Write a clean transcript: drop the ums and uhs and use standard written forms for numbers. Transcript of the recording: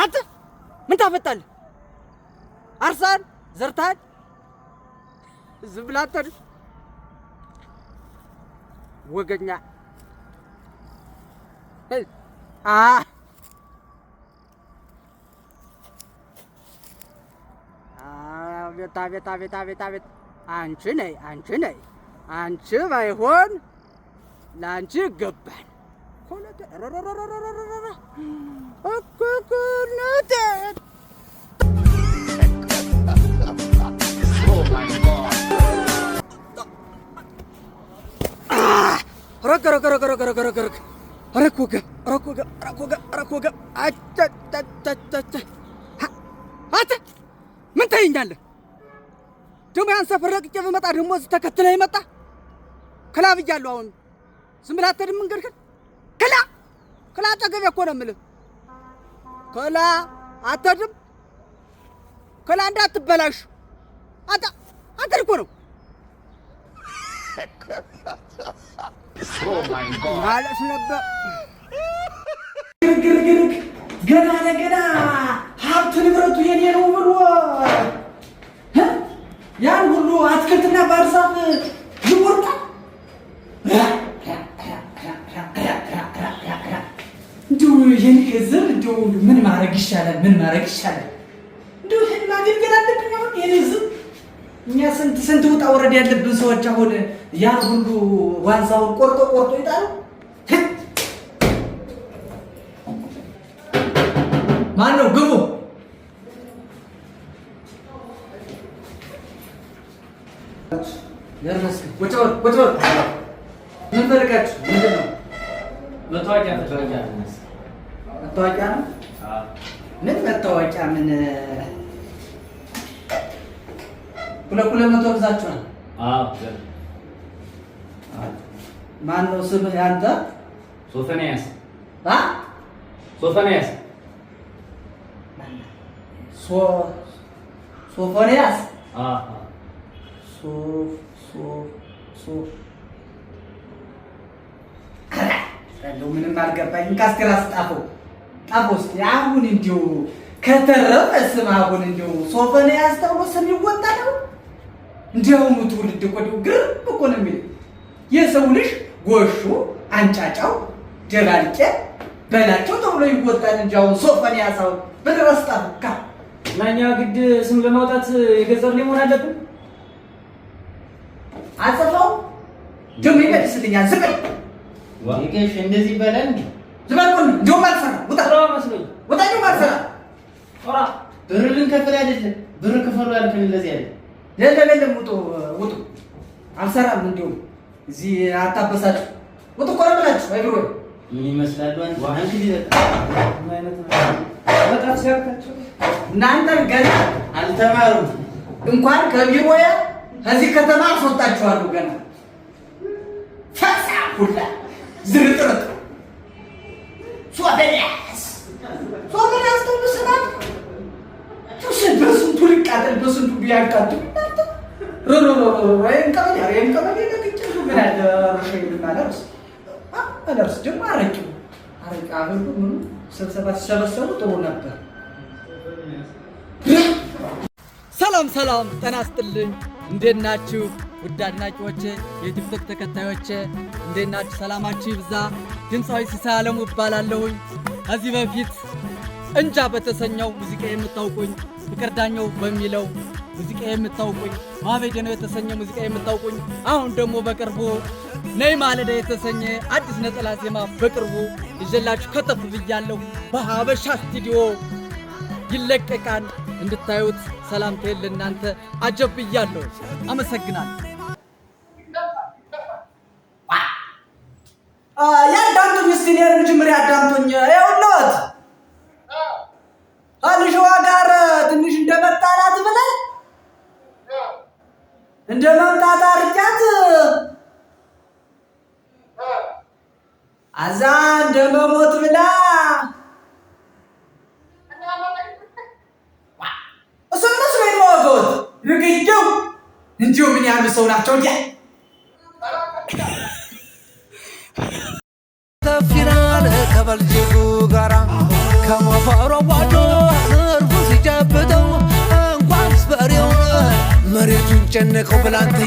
አንተ ምን ታፈጣለህ? አርሳን ዘርታል ዝም ብለህ አትሄድም። ወገኛ አ አቤት አቤት አቤት አቤት አቤት! አንቺ ነይ፣ አንቺ ነይ፣ አንቺ ባይሆን ለአንቺ ይገባል። ረግ ረግ ረግ ረግ ረግ ረግ ረግ ረግ ወገብ ረግ ወገብ ረግ ወገብ ረግ ወገብ። አንተ ምን ታየኛለህ? ደግሞ ያን ሰፈር ረግጬ ብመጣ ደግሞ እዚህ ተከትለህ መጣ። ክላ ብያለሁ። አሁን ዝም ብለህ አትሄድም መንገድህን። ክላ ክላ አጠገቤ እኮ ነው የምልህ። ክላ አትሄድም። ክላ እንዳትበላሽ። አንተ አንተ እኮ ነው ማለት ነበር። ግርግርግርግ ገና ለገና ሀብት ንብረቱ የኔ ነው ብሎ ያን ሁሉ አትክልትና ባህር ዛፍ ይቆርጣል። እንዲሁ የኔ ህዝብ እንዲሁ ምን ማድረግ ይሻላል? ምን ማድረግ ይሻላል? እንዲሁ ይህን ማገልገል አለብኝ። አሁን የኔ ህዝብ እኛ ስንት ስንት ውጣ ወረድ ያለብን ሰዎች አሁን ያን ሁሉ ዋንዛውን ቆርጦ ቆርጦ ይጣሉ። ማን ነው? ግቡ። ቁጭ በሉ፣ ቁጭ በሉ። ምን ፈልጋችሁ? ምንድን ነው? መታወቂያ። መታወቂያ ነው? ምን መታወቂያ? ምን 200 ብዛችኋል። ማን ነው ስምህ ያንተ? ሶፎንያስ። አ ሶፎንያስ። ሶፎንያስ። ሶ ሶ ሶ እንደው ምንም አልገባኝም። ካስቴራ ጣፈው ጣፈው እስኪ። አሁን እንዲሁ ከተረፈ ስም አሁን እንዲሁ ሶፎንያስ ተብሎ ስም ይወጣል ነው? እንዲያውኑ ትውልድ እኮ እንዲሁ ግርም እኮ ነው የሚል። የሰው ልጅ ጎሹ አንጫጫው ደባልቄ በላቸው ተብሎ ይወጣል እንጂ አሁን ሶፎንያስ አሁን በደረስ ጣፈው ካ እና እኛ ግድ ስም ለማውጣት የገጠር ላይ መሆን አለብን። አጽፈው ደግሞ ይመልስልኛል። ዝም በል። ይገሽ እንደዚህ ይባላል እንዴ? ዝም በል ቆይ፣ እንደውም አልሰራም። ውጣ። ስራ መስሎኝ። ውጣ፣ እንደውም አልሰራም። ጦራ። ብር ልንከፍል አይደለም፣ ብር ክፈሉ ያልከን ለዚህ አይደል? የለም የለም፣ ውጡ ውጡ፣ አልሰራም። እንዲሁም እዚህ አታበሳጩ። ውጡ እኮ ነው የምላችሁ። አይ ብሮ ምን ይመስላሉ? አንተ አንተ ምን አይነት ነው? በጣም ሲያርካቸው። እናንተን ገና አልተማሩም። እንኳን ከቢሮዬ ከዚህ ከተማ አስወጣችኋለሁ። ገና ፈሳ ሁላ ዝርጥርጥ። ሶፎንያስ ሶፎንያስ ተብሎ ስማት በስንቱ ልቃጠል በስንቱ ቢያቃጥል እናንተ ይህን ቀበሌ ለቅጬ ምን አለ አለርስ አለርስ ደግሞ አረቂው አረቂ አበሉ ምኑ ስብሰባ ሲሰበሰቡ ጥሩ ነበር። ሰላም ሰላም፣ ጤና ይስጥልኝ። እንዴት ናችሁ? ውድ አድናቂዎቼ፣ የቲክቶክ ተከታዮቼ እንዴት ናችሁ? ሰላማችሁ ይብዛ። ድምፃዊ ሲሳይ አለሙ እባላለሁኝ። ከዚህ በፊት እንጃ በተሰኘው ሙዚቃ የምታውቁኝ፣ ፍቅር ዳኘው በሚለው ሙዚቃ የምታውቁኝ፣ ማበዴ ነው የተሰኘ ሙዚቃ የምታውቁኝ፣ አሁን ደግሞ በቅርቡ ነይ ማለዳ የተሰኘ አዲስ ነጠላ ዜማ በቅርቡ ይዤላችሁ ከተፍ ብያለሁ። በሀበሻ ስቱዲዮ ይለቀቃል። እንድታዩት ሰላምታዬን ለእናንተ አጀብ ብያለሁ። አመሰግናለሁ። ያዳምጡኝ እስቲ እኔን መጀመሪያ ያዳምጡኝ። ይኸውልዎት ከልጅዋ ጋር ትንሽ እንደመጣላት ብለን እንደ መምጣት አርጃት አዛ እንደመሞት ብላ እሱን መስሎ የማወቀውት ልግየው እንዲሁ ምን ያህል ሰው ናቸው እንዲያ ተፊናል ከበልጅጉ ጋራ ከሞፈሮ ዋዶ። መሬቱን ጨነቀው ብላንተ።